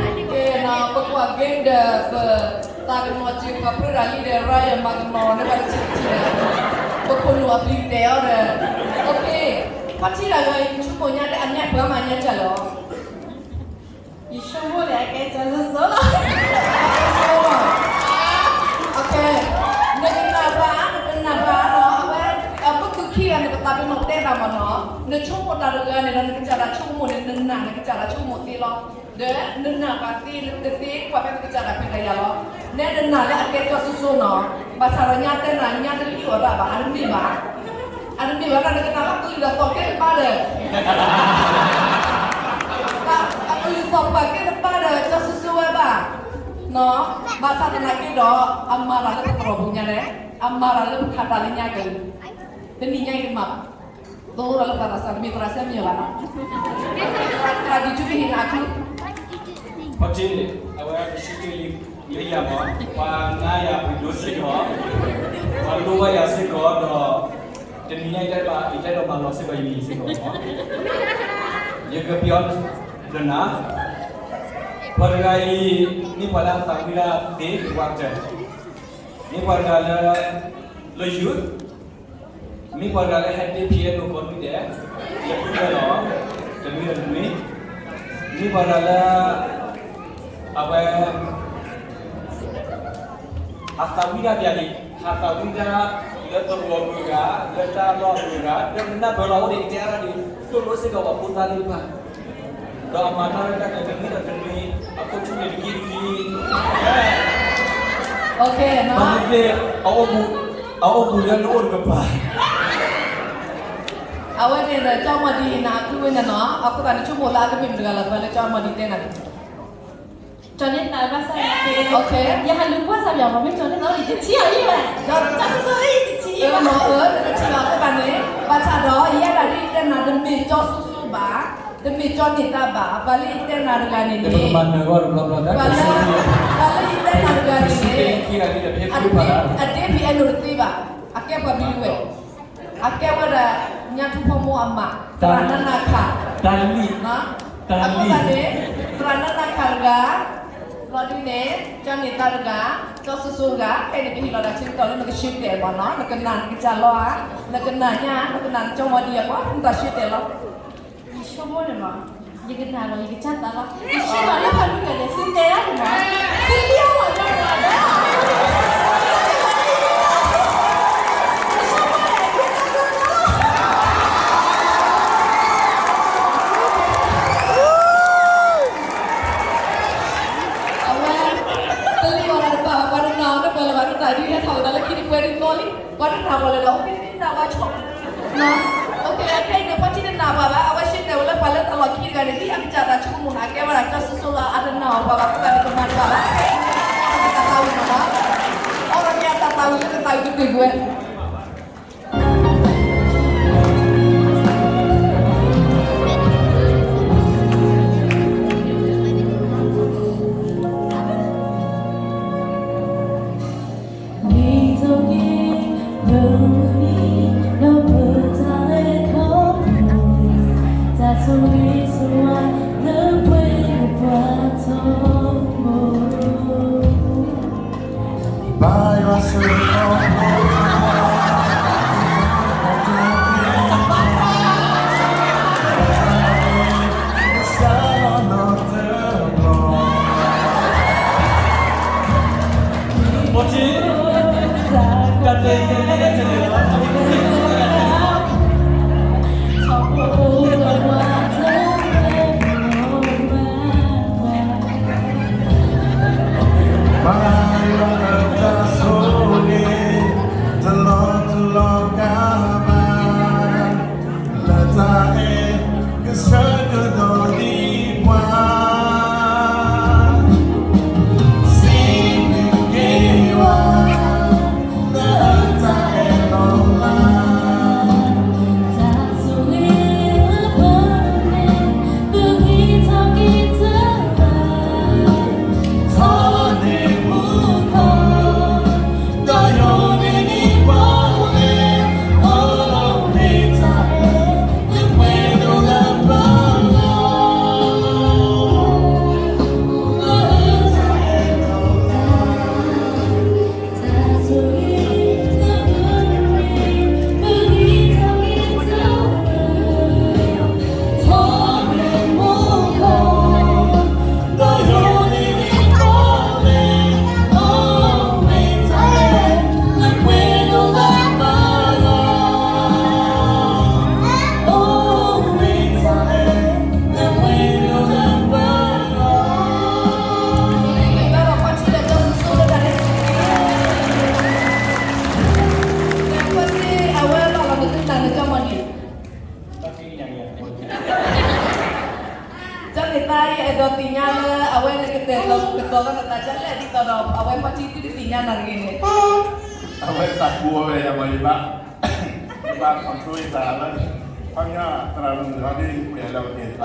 ကဲနီၤ ပကွၢ်က့ၤဒီး ပသးကနီၤစ့ၢ်ကီး ပြၢဒၣ်လံဒီး ရၤယမၤကနီၤန့ၢ်ဘၣ်တထံၣ်တထံၣ်ဒီး ပခိၣ်နူာ်အပျံၤတဲအီၤဒီး OK ပှၤထံၣ်တၢ်ဂၤအံၤ ယဆိကမိၣ်ညါဒီး အညါပှၤမၤညါတၢ်လီၤ ယဆိကမိၣ်န့ၣ် အကဲကၠီဆိဆိလီၤ. နကနၣ်ပှၤ နကနၣ်ပှၤနီၤ အဝဲ အပူၤကွံာ်ခံဂၤန့ၣ် ပသးပ့ၤနီၣ်တဲတၢ်မ့ၢ်နီၤ နဆိကမိၣ်တၢ်တဂၤန့ၣ်ဒီး နကစၢ်ဒၣ်ဆိကမိၣ်န့ၣ် နနာ် နကစၢ်ဒၣ်ဆိကမိၣ်သ့လီၤ. ဒီးနနာ်ပှၤသ့လၢတသ့ ကွၢ်ဖဲနကစၢ်ဒၣ်ဖဲးတၢ်ယၤလီၤ. နဲနနာ်လၢအကဲကၠီဆိဆိနီၤ ဘၣ်ဆၣ်ဒီးညါတဲနၤ ညါတလံၣ်အီၣ်ဒၣ်ဘၣ် အတမ့ၢ်ဘၣ် အတမ့ၢ်ဘၣ်ဒီး နကနၣ်လၢအကလုၢ်ဒီးသီၣ်ကဲတဘၣ်ဒီး အကလုၢ်သီၣ်ပှၢ်ကဲတဘၣ်ဒီး ကၠီဆိဆိဝဲဘၣ် ဘၣ်ဆၣ်သနာ်က့ဒီး အမၤတၢ်လၢပသရိာ်ပူၤညါလဲၣ် အမၤတၢ်လၢပခးတၢ်လၢညါကလုၢ် တနံၤညါအံၤတမၤဘၣ် သိလီၤလၢပှၤသးစၢ် မ့ၢ်သရၣ်စဲမ့ၢ်ဘၣ်နီၤ သရၣ်ဒ်ဆူဟ့ၣ်နၤအကလုၢ် ဖီတ့ၢ် အဝဲပစံးတ့ၢ်လံ လၢယၤမး ပှၤငါယၤပှၤဒိစ့ၢ်ကီး ပှၤလိဘၣ်ယၤစ့ၢ်ကီးဒီး တနံၤညါအံၤတဲဘၣ် ယတဲဒီးမၤလီၤစ့ၢ်ကီးယမံၤစ့ၢ်ကီးမး ယကပျီဒီးနၤ ပှၤတဂၤအံၤ မ့ၢ်ပှၤလၢအသးဝံၣ်ဒၣ်သ့ဝဲတၢၢ် မ့ၢ်ပှၤတဂၤလၢ လၢယုၢ် မ့ၢ်ပှၤတဂၤလၢဟဲတ့ piano ကိးနွံဒဲး လၢပှၤလီၤ တနွံဒီးတနွံ မ့ၢ်ပှၤတဂၤလၢ အဝဲ အသးဝံၣ်ဒၣ်ပျၢ်လံ အသးဝံၣ်ဒၣ် လၢသရိာ်အဂုၤအဂၤ လၢတၢ်လီၢ်အဂုၤအဂၤ လၢနနၢ်ပၢၢ်လီၤအိၣ်ဒံး တဲအါဒၣ်ဒံး တိၢ်လိာ်စ့ၢ်ကီးပှၤဖိသၣ်သ့ၣ်တဖၣ် ဒီးအမၤတၢ်ရဲၣ်တၢ်ကျဲၤတနွံဒီးတနွံ အခိၣ်ဆူၣ်န့ၣ်တက့ၢ်တက့ၢ် မၤသ့ အအိၣ်မူ အအိၣ်မူလၢနအိၣ်တကပၤ အဝဲန့ၣ်ဒီး ကၠီမီၤဒံဟ့ၣ်နၤအကလုၢ်ဝဲန့ၣ်နီၤ အဃိသတးန့ၣ်ဆိကမိၣ်လၢအကမ့ၢ်မတၤတဂၤလီၤ ပှၤလၢကၠီမီၤဒံတဲနၤန့ၣ် ကၠီန့ၣ်သးဘၣ်ဆၣ်ယၤက့ ယဟးလူၤကွၢ်စၢ်ယၤမ့ၢ်ကၠီန့ၣ်သး ယတထံၣ်အီၤယံၤဘၣ် ကၠီဆိဆိယတထံၣ်အီၤ အဃိသတးန့ၣ် ဘၣ်ဆၣ်ဒီး ယဲဒၣ်ဒ်ယတဲနၤ တမ့ၢ်ကၠီဆိဆိဘၣ် တမ့ၢ်ကၠီန့ၢ်သးဘၣ် ပှၤလၢယတဲနၤတဂၤန့ၣ်န့ၣ် ပှၤလၢ ပှၤလၢယတဲနၤတဂၤန့ၣ်န့ၣ် အဒ့ အဒ့ piano တသ့ဘၣ် အကဲပှၤဘျုးဝဲ အကဲဝဲဒၣ် ညါထူဖိမိၢ်အမး သရၣ်နနၤခး တၢ်လံၣ် အဃိသတးန့ၣ် သရၣ်နနၤခးတဂၤ လီၤဒုးန့ၣ် ကၠီန့ၢ်သးတဂၤ ကၠီဆိဆိတဂၤ ခဲအံၤန့ၣ် ပဟ့ၣ်လီၤတၢ်ဆၢကတီၢ်လၢနကဆၢတဲာ်မ့ၢ်နီၤ နကနၣ်နကစၢ်လီၤဧါ နကနၣ်ညါ နကနၣ်နကၠီမီၤဒံအပှၤ နတၢ်ဆၢတဲာ်လီၤ ယဆိကမိၣ်န့ၣ်မး ယကနၣ်ဒီးယကစၢ်သးလီၤ ယဆိကမိၣ်လၢဖးဒိၣ်ကဲၤန့ၣ် သုတဲဒၣ်န့ၣ်မး သုတဲအီၤမး အဝဲ တလံၣ်အီၤတၢ်တဘၣ် ပှၤတနာ်အီၤတပှဲၤလၢၤဘၣ် တၢ်ဒ်ဟဲထီၣ်ကဒီးလၢခံတပှဲၤဒ်သိးလံ ပှၤတနာ်ပှၤလၢၤဒီး အိၣ်က့ၤတနာ်ဝဲဆိ အိၣ်က့ၤ အခဲအံၤန့ၣ် ပှၤထံၣ်တနာ်ပှၤဘၣ် အဝဲဆၢတဲာ်ဝဲလၢပှၤလၢတၢ်လီၢ်ခံတဂၤန့ၣ် ဒ်အကစၢ်တၢ်ဆိကမိၣ်န့ၣ် အကဲဝဲဒၣ်ကၠီဆိဆိလီၤ အတနာ်အီၤပှၤဘၣ် အဃိသတးန့ၣ် ကမၤတဘၣ်ဘၣ် အတၢ်သးဝံၣ်မ့ၢ်နီၤ အီၣ်ဒီးကဲအတၢ်သးဝံၣ်လၢကသးဝံၣ်ကတၢၢ်ကွံာ်ဝဲ ဒီးအဝဲဖီၣ်ထံသုတသ့ၣ်ညါနၤတဂ့ၤန့ၣ်, အဝဲသးပူၤဝဲယၤမ့ၢ်ယဘၣ်, ယဘၣ် control ယသးလၢ, ခီပညီသရၣ်မုၣ်လီၤဒ် ပှဲၤလၢအကဲသး,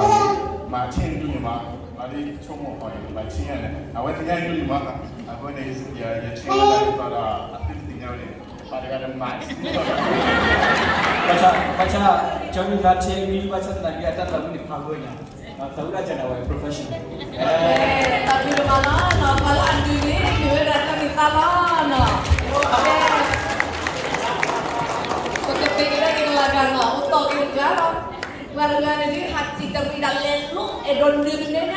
မၤဆ့ၣ်န့ၣ်ဒုးန့ၣ်မး, လီၤဒ်ဆိကမိၣ်ဃီအံၤ မၤဆ့ၣ်ညါန့ၣ် အဝဲသ့ၣ်ညါအံၤဒုးန့ၣ်မး, အဃိန့ၣ် ယဆ့ၣ်ဝဲဒၣ်ယသးဒီး အသုတသ့ၣ်ညါဝဲန့ၣ်, ပှၤတဂၤဒီးမၤဆ့ၣ်, ဘၣ်ဆၣ်, ဘၣ်ဆၣ်, ကၠီမုၢ်သးထံဂံၢ် ဘၣ်ဆၣ်သနာ်က့ အတၢ်သးဝံၣ်န့ၣ်ဖးဝဲညါ, သးဝံၣ်ဒၣ်ကဲန့ၣ် အဝဲ professional တၢ်ဖံးတမၤလီၤနီၤ, ပှၤလၢအဒုးန့ၣ် မ့ၢ်ဝဲဒၣ်တၢ်မ့ၢ်သးလီၤနီၤ, ပကတဲကဒါက့ၤကလၤကၤနီၤ, အိၣ်တီၢ်က့ၤတဂၤလီၤ, ပှၤတဂၤန့ၣ်ဒ် ဟးစံၣ်တရံးဒၣ်လဲာ်လိ အဲၣ်ဒိးနုာ်ကနဲနၤ,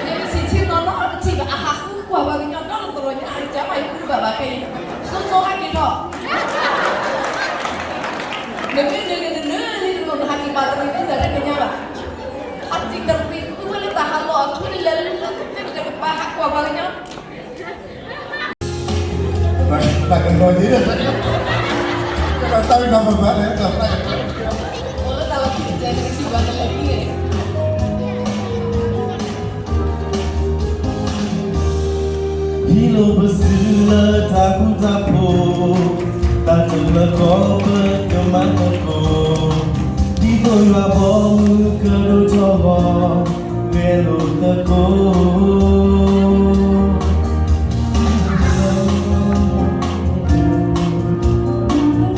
ယမ့ၢ်စံၣ်ဆ့ၣ်နီၤနီၤတထံၣ်ဘၣ် အဟးဃုကွၢ်ပှၤကညီဒီတသရိာ်ညါ အကစၢ်မးယဃုတဘၣ်ဘၣ်ခဲအံၤ, စိစိဟဲက့ၤထီၣ် နမ့ၢ်နုာ်န့ၣ် နနုာ်လံတလိၣ် နဟးစံၣ်ဘၣ်တရံးသုသးတသ့ၣ်ညါဘၣ်, ဟးစံၣ်တရံးသုဝဲလၢတၢ်ဟးလီၢ်အထူန့ၣ် လဲၤလၢသုသ့ၣ်တကပၤ ဟးကွၢ်ပှၤကညီ တၢ်ကနီၤယဲ, တၢ်ကနီၤပပၢ်လဲၣ်, တၢ်ကနီၤ, ဟံးလိာ်ပစုလၢတၢ်ဃူတၢ်ဖိး, တၢ်တူၢ်လၢကီၢ်ပကမၤသကိး, ဒ်သိးယွၤဘီမုၢ်ကဒိၣ်ထီၣ်ဂီၤ, ဂဲၤလိာ်သကိး တၢ်ဝံ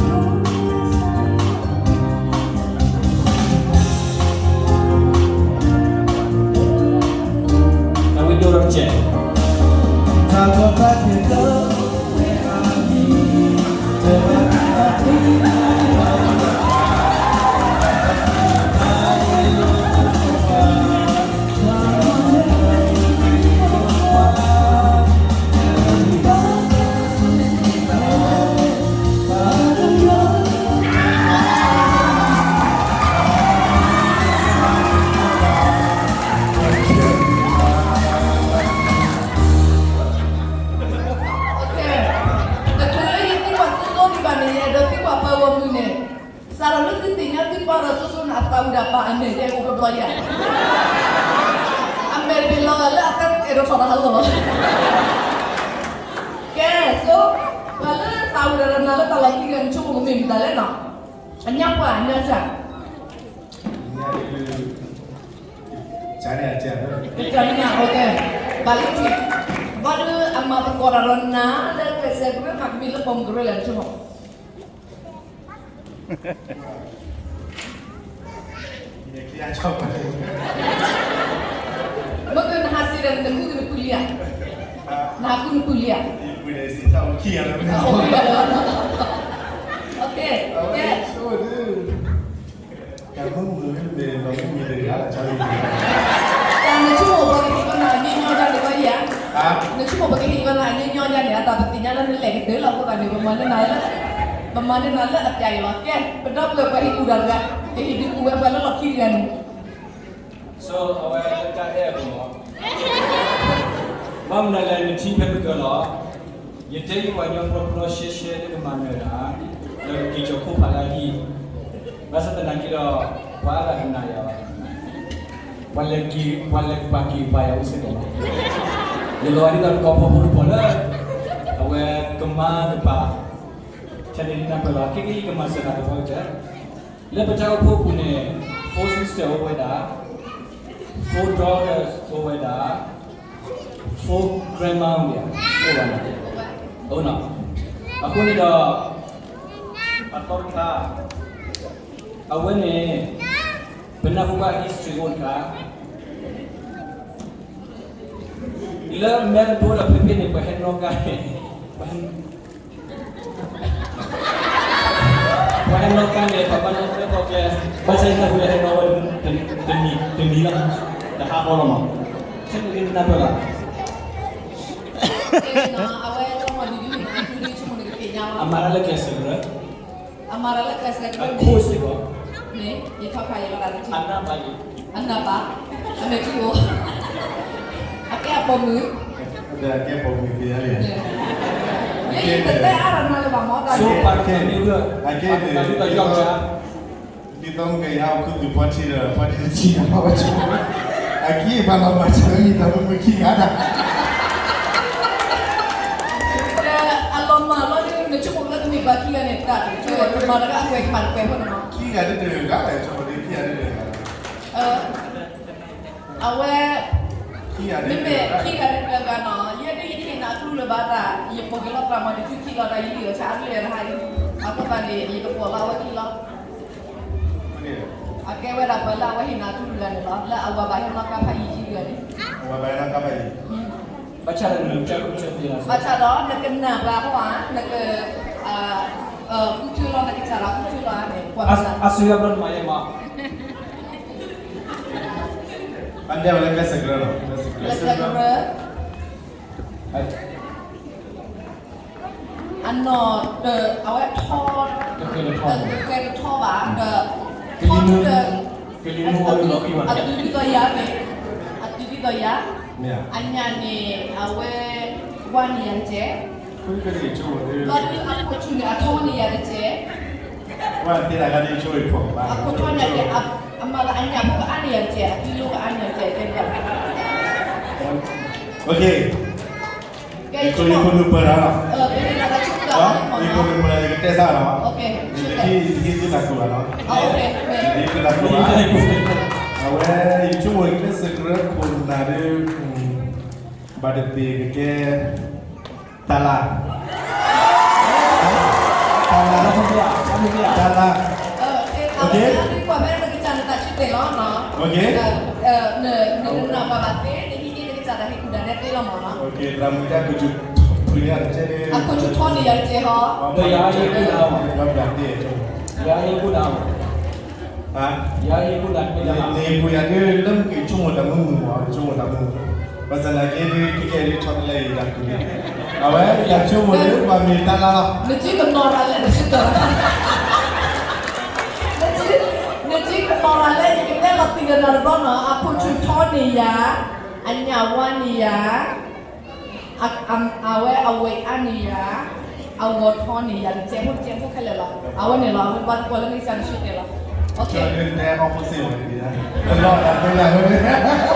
ဒိၣ်ထီၣ်တက့ၢ်, တၢ်ကီတၢ်ခဲလၢ တချုးလၢယသံကွၢ်သိသိဒံးဘၣ်န့ၣ် ယအဲၣ်ဒိးသံကွၢ်ပှၤဂီၢ်မုၢ်န့ၣ်, စးထီၣ်လၢသုသ့ၣ်ညါသုပှၤဒီးစိစိန့ၣ် အသးဝံၣ်ဒၣ်ပာ်အမဲာ်ဒ်အိၣ်တဘျီယၤ, အမဲာ်တဘ့ၣ်လီၤဂာ်လၢအသးအဲၣ်ဒိးထီၣ်တၢ်ဟးလီၢ်လီၤ. ကဲ, စိ, ပှၤလၢသးဝံၣ်ဒၣ်ဒီးနၤလၢတၢ်လီၢ်ခံဂၤန့ၣ် ဆိကမိၣ်ကမ့ၢ်မတၤလဲၣ်နီၤ, အညါပှၢ်အညါစၢ် ကန့ၣ်အကဲ, ကန့ၣ်အကဲ, ဘၣ်လံထံၣ်, ဘၣ်ဒီးအမၤသကိးတၢ်ဒီးနၤလၢကျဲးစၢးကရၢ မၤကမံၤလၢပိာ်မုၣ်ကရၢလဲၣ် နဆိကမိၣ် မ့ၢ်ကနဟးစံးဒီးနဃုကနပုၢ်လံဧါ, နဟးဃုနပုၢ်လံဧါ, တၢ်မုၢ်မုၢ်လၢမ့ၢ်လီၤမုၢ်မံၤတဂၤ, တၢ်နဆိကမိၣ်ပှၤကဟ့ၣ်ကနၤအညီညီဒ်န့ၣ်ဘၣ်ယၤ, နဆိကမိၣ်ပှၤကဟ့ၣ်ကနၤအညီညီဒ်န့ၣ် အတၢ်ပသ့ၣ်ညါလၢနလဲၤကတၢၢ်လီၤအဃိသတးန့ၣ် ပမၤန့ၢ်နၤလၢ, ပမၤန့ၢ်နၤလၢအပျဲၢ်အံၤလီၤ. ကဲ, ပဒီပုၢ်ဝဲၢ်ပှၤဟ့ၣ်ကူၣ်တၢ်တဂၤ, ကဟ့ၣ်ဒုးကူၣ်ဝဲပှၤလၢလီၢ်ခံတဂၤန့ၣ် So အဝဲတၢ်အဲၣ်အပူၤမး, ဘၣ်မနုၤလဲၣ် နထံၣ်ဖဲပကၢၢ်လီၤ, ယတဲလံပှၤကညီဖျီဖျီရှဲရှဲလၢကမၤနၢၤတၢ်, ဒီးက့ၤကၠီၤခိၣ်ဖးလၢဟံၣ်, ဘၣ်ဆၣ်သနာ်က့ဒီး ပှၤအါဂၤတနာ်ယၤဘၣ်, ပှၤလဲၤက့ၤ, ပှၤလဲၤကပၤက့ၤပာ်ယၤအိၣ်စ့ၢ်ကီးလီၤ. ယလီၤဒ်သိးတကီၢ်ဖီဖိတဖီလၢ အဝဲကမၤကပၤ, ထဲန့ၣ်နၢ်ပၢၢ်လီၤ ခဲကနံၣ်အံၤကမၤစၢၤတၢ်တဖီကတၢၢ် လၢပတၢ်အိၣ်ဖှိၣ်ပူၤန့ၣ် four sister အိၣ်ဝဲဒၣ်, four daughters အိၣ်ဝဲဒၣ်, four grandma အိၣ်ဒံးဧါ, အိၣ်ဘၣ်နီၤ, အိၣ်နီၤ, အဃိန့ၣ်ဒီး အသီတခါ, အဝဲန့ၣ် ပနၢ်ဟူဘၣ် history အိၣ်တခါ, လၢမဲၢ်တဘိဒီးဖဲဖဲန့ၣ် ပှၤဟဲနီၣ်ကါန့ၣ် ပှၤဟဲနီၣ်ကါန့ၣ် ပှၤဘၣ်နီၣ်ကျဲသီကျဲ, ဘၣ်ဆၣ်ယနၢ်ဟူလၢဟဲနီၣ်ဝဲတနံၤ, တနံၤလီၤ, တဟးဂီၤလီၤမး, ခဲန့ၣ်နၢ်ပၢၢ်လီၤ. အဝဲတမီၤဒ်ဒ်န့ၣ် ဒ်ဆိကမိၣ်နကသ့ၣ်ညါလီၤ. အမၤတၢ်လၢကျဲးစၢးကရၢ, အမၤတၢ်လၢကျဲးစၢးကရၢ, အခိၣ်စ့ၢ်ကီး, မ့ၢ်ယထီၣ်ခါယဲလီၤတၢ်တထံၣ်, အနၢ်ဘၣ်ယဲ, အနၢ်ဘၣ်, အမဲာ်ထံအိၣ်, အကဲအပိာ်မုၣ်, အကဲအပိာ်မုၣ်သ့ဧါ, ယတတဲအါထီၣ်နၤလၢၤဘၣ်မ့ၢ်တၢ်, ဆိပာ်ကဲန့ၣ်, အကဲန့ၣ်, ဒ်သိးမုၢ်ကယၤအိၣ်ခုၣ်သုးဖီထံဒီး ဖီထံတထံၣ်အဝဲဆိ, အကဲပှၤလီၤမၤစၢၤလၢယံၤတၢ်မုၢ်မုၢ်ခံဂၤဒၣ် မၤတဂၤအကွဲး မၤတကွဲးဖိနီၤ. ခံဂၤတတဂၤလၢ ယဆိကမိၣ်ဒ်ခံဂၤတတဂၤလီၤ. အဝဲ ခံဂၤတတဂၤလီၤ. မ့မ့ၢ်ခံဂၤတတဂၤနီၤ, ယဲဒၣ်ယတဟ့ၣ်နၤအကလုၢ်လၢၤဘၣ်တၢ်, ယပိာ်က့ၤလီၤသရၣ်မုၣ်တထူၣ်ခံလီၤဒီး ယလံၣ်အီၤဆၣ်အကလုၢ်တဟါအံၤ, အဃိသတးန့ၣ် ယကပိာ်လီၤအဝဲခံလီၤ. အကဲဝဲဒၣ်ပှၤလၢအဝဲဟ့ၣ်နၤအကလုၢ်တဂၤန့ၣ်လီၤ, လၢအဝၤဘၣ်ဟဲနီၣ်ကါဖးယံာ်ယံာ်တဂၤန့ၣ်. အဝၤဘၣ်ဟဲနီၣ်ကါဖးယံာ်. ဘၣ်ဆၣ်ဒီးနကနၢ်ပှၤအဃိဧါ, နက ဃုထၢလီၤ နကစၢ်ဒီးဃုထၢလီၤန့ၣ် ပှၤ အစူၢ်ယါဘျီနမၤယဲမး. အဒဲဝဲလၢကျဲးစၢးကရၢလီၤ, ကျဲးစၢးကရၢ. အနီၢ်တ အဝဲထီ တဃဲၤတထီဘၣ်, ဒီး ထီဒီး အတုၤဒ်သိးယၤန့ၣ်, အတုၤဒ်သိးယၤ, အညၣ်န့ၣ် အဝဲ ဝါန့ၢ်ယၤတကဲး, ဘျီဒုးအခိၣ်ဆူၣ်န့ၣ် အထီန့ၢ်ယၤတကဲး, အခိၣ်ထီန့ၣ် အမၤလၢအညၣ်ဖိကအါန့ၢ်ယၤတကဲး, အကံလိကအါန့ၢ်ယၤတကဲး, ကဲဒ် ယခိၣ်နူာ်ပၢၢ်လီၤ, ယခိၣ်နူာ်ပၢၢ် ယကတဲစၢ်လီၤ, ယတဟ့ၣ်သုတၢ်ကူၣ်ဘၣ်လီၤ, ယတဟ့ၣ်သုတၢ်ကူၣ်ဘၣ်, အဝဲ ယဆိကမိၣ်ကျဲးစၢးကရၢခိၣ်နၢ်ဒီး ဘၣ်တသ့ၣ်ကကဲ တၢ်လၢ်, တၢ်လၢ်, တၢ်လၢ်, အခိၣ်ဆူၣ်ထီန့ၢ်ယၤတကဲးဟီ, ယၤဟ့ၣ်ကူၣ်နၢ်, ယၤဟ့ၣ်ကူၣ်နၢ်, နဟ့ၣ်ကူၣ်ယၤဒ်လၢမုၢ်က့ၤဆိကမိၣ်တၢ်မုာ်မုာ်မး, ဆိကမိၣ်တၢ်မုာ်မုာ်, ဘၣ်ဆၣ်သနာ်က့ဒ်ခဲကဲဒ်ထီတလဲအံၤတၢ်ကူၣ်န့ၣ်, အဝဲယဆိကမိၣ်ဒ်ပှၤမ့ၢ်တၢ်လၢ်လီၤ, နကမၤရၤလၢနစ့ၢ်ကီး နကမၤရၤလၢ ယကတဲလီၤတံၢ်ဒီးနၤတဘျီနီၤ, အခိၣ်ဆူၣ်ထီန့ၢ်ယၤ, အညၣ်ဝါန့ၢ်ယၤ, အဝဲအဝဲအါန့ၢ်ယၤ, အဂီၤထီန့ၢ်ယၤ, တကဲးဖိတကဲးဖိခဲလၢာ်လီၤ, အဝဲန့ၣ်လီၤ, အဝဲဘၣ်သကိးလၢနကစၢ်နဆၢတဲာ်လီၤ, နကဆၢတဲာ်လၢ တၢ်လၢ်လီၤ, တၢ်လၢ်လီၤ.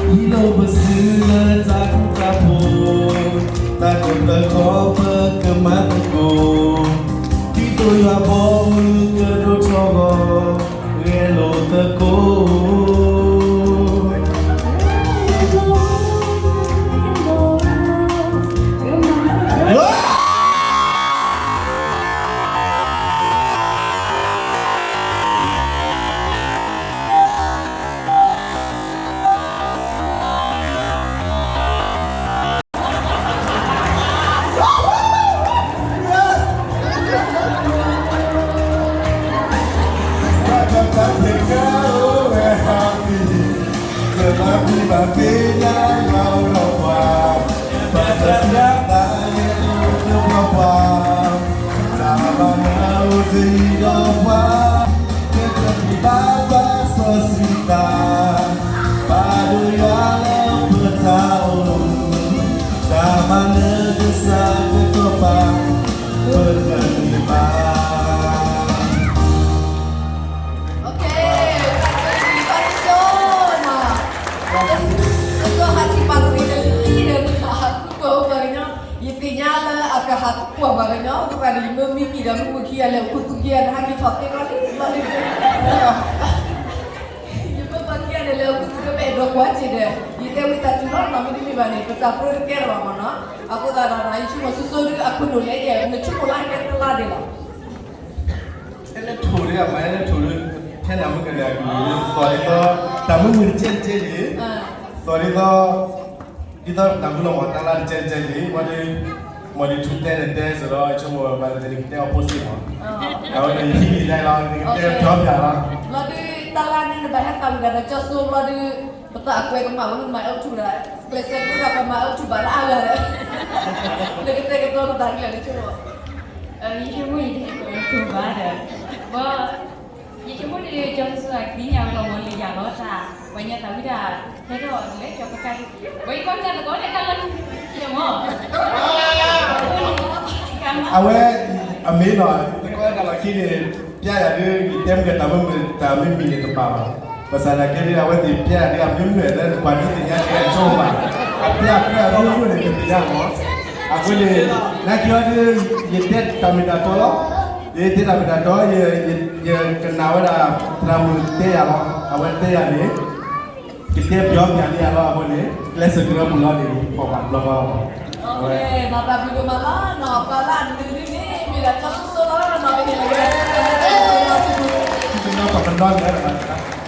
ဟံးလိာ်ပစုလၢတၢ်ဃူတၢ်ဖိး, တၢ်ကပၢၤဃီပကမၤသကိး, ဒ်သိးယွၤဘီမုၢ်ကဒိၣ်ထီၣ်ဂီၤ, ဂဲၤလိာ်သကိး. တၢ်မၤနၢၤအိၣ်တယံၤဒီးပှၤ, ကဲထီၣ်က့ၤဘၣ်တၢ်စီဆှံသး, ဘၣ်ဒိယွၤလၢပတၢ်အိၣ်, တၢ်မၤနၢၤကစၢ်ကစီၤပၤ, ပတန့ၢ်ဘၣ်. ယသ့ၣ်ညါလၢအကဟးသကွၢ်ပှၤကညီ, အဃိသတးဒီး ယမ့ၢ်မံမံၤဒီးမုၢ်မုၢ်ခံဂၤလဲၤအိၣ်ခူသူၣ်ခံဂၤန့ၣ် ဟဲက့ၤထီၣ်သ့ဘျီလံဘျီလံ, ယမ့ၢ်ပှၤခံဂၤန့ၣ် လဲၤအိၣ်ခူသူၣ်ဒီး ပအဲၣ်ဒိးကွၢ်စ့ၢ်ဒီး ယတဲဝံသးစူၤလီၤ မ့တမ့ၢ်ဘၣ်န့ၣ် ပတၢ်ပြၢတကဲလၢၤဘၣ်မးနီၤ. အဃိသတးဒီး ယဆိကမိၣ်ဆိဆိဒုး အခိၣ်နူာ်လဲၣ် ယဲ နဆိကမိၣ်လၢအကဲတလါဒဲးလီၤ. အဲလဲၤထိၣ်ဒံး အမၤအဲလဲၤထိၣ်ဒံး ဖဲနၢ်မုၣ်ကဒဲးအကလုၢ် သီၣ်ဒ်သိး တၢ်မုာ်မုာ်တကဲတကဲန့ၣ် သီၣ်ဒ်သိး ဒ်သိးနၢ်ဟူလီၤမး တၢ်လၢတကဲတကဲန့ၣ် ဝဲဒၣ် မ့ၢ်ဒ်ထူတဲန့ၣ်တဲစ့ၢ်ဒီး ဆိကမိၣ်ဘၣ်တနံၤကတဲအီၤဖိစ့ၢ်မး အဝဲန့ၣ် ယဟံးန့ၢ်ဒၣ်လီၤ နကတဲပျီပျီလီၤ. ဘျီဒုး တၢ်လၢန့ၣ် နဘၣ်ဟဲသးဝံၤဒီး ကၠီစိဘျီဒုး ပတၢ်အကွဲးကမၣ်ဝဲ မၤအဲၣ်ထူဒီး ကျဲးစၢးဒုးဒီး ပမၤအဲၣ်ထူဘၣ်လၢအဂၤဒီး နကတဲကတီၤကတၢ်ဒ်လဲၣ် နဆိကမိၣ် ယဆိကမိၣ်ယတဟဲကိးထူဘၣ်ဒီး ဘၣ် ယဆိကမိၣ် ကၠီကစၢ်ကသ့ၣ်ညါဝဲလီၤ ဝီၤလံၤယၤလီၤတၢ် ပှၤညါသးဝံၣ်တၢ် ဟဲထီၣ်လၢကၠီကကါ ဝဲအံၤကီၢ်တၢ်သကိးန့ၣ် တၢ်လၢန့ၣ်မ့ၢ် အဝဲ အမ့ၢ်နီၤ သကိးတၢ်လီၢ်ခံန့ၣ် ပျဲယၤဒ် ယတဲမုၢ်ကတၢၢ်မ့ၢ်တၢ်မ့ၢ်မံၤန့ၣ်တဘၣ်ဘၣ်. ဘၣ်ဆၣ်သနာ်က့ဒီး အဝဲသ့ၣ်ပျဲယၤဒ် အမ့ၢ်မုာ်လၢပှၤဒ်သ့ၣ်ညါကဲအဆိဘၣ်. အပျဲအဖျဲအမ့ၢ်မုာ်န့ၣ် ကသ့ၣ်ညါမး. အဃိန့ၣ် နာ်က့အီၤဒ် ယတဲတၢ်မ့ၢ်တၢ်တီလီၤ. ယတဲတၢ်မ့ၢ်တၢ်တီ ယကနၣ်ဝဲဒၣ် သရၣ်မုၣ်တဲယၤလီၤ. အဝဲတဲယၤန့ၣ် ကတဲပျီပျၢ်န့ၢ်ယၤလီၤ. အဃိန့ၣ် ကျဲးစၢးကရၢပူၤလီၤန့ၣ် ပှၤဘၣ်ဘျီဃီလီၤ. အဝဲ မၤသးဘျုးဒိၣ်မးလီၤနီၤ ပှၤလၢအနုာ်ဒ်န့ၣ် မ့ၢ်ဒၣ်ကၠီဆိဆိလီၤနီၤ ပဟ့ၣ်လီၤက့ၤ ပကနီၤပကနီၤန့ၣ်